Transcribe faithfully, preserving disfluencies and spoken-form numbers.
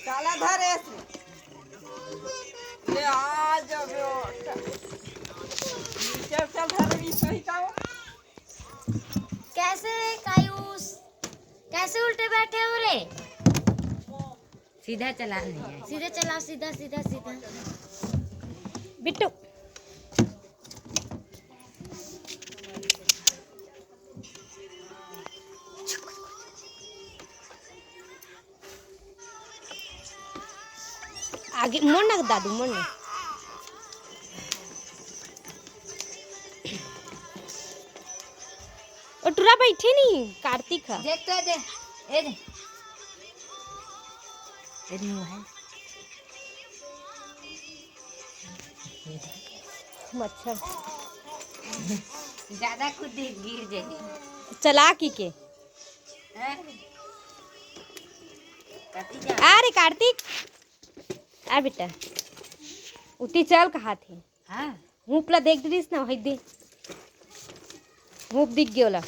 काला धर ऐसे। ले आ जा बेटा। चल, चल, धर, ई सही का हो? कैसे कायूस, कैसे उल्टे बैठे हो रे? सीधा चला नहीं है। सीधा चलाओ, सीधा, सीधा, सीधा। बिट्टू। आगे मोड़ ना दादू, मोड़ ना। ओ टुरा बैठे नहीं, कार्तिक ह। देख तो, ए दे, ए दे। ए दे, वो है। मच्छर। ज्यादा कूद दे, गिर जाए। चला की के? हैं? कति जा? आ रे कार्तिक, आ बेटा, उती चल कहा थे। हाँ। हुप ला देख दिस ना, वही दे। हुप दिख गयो ला।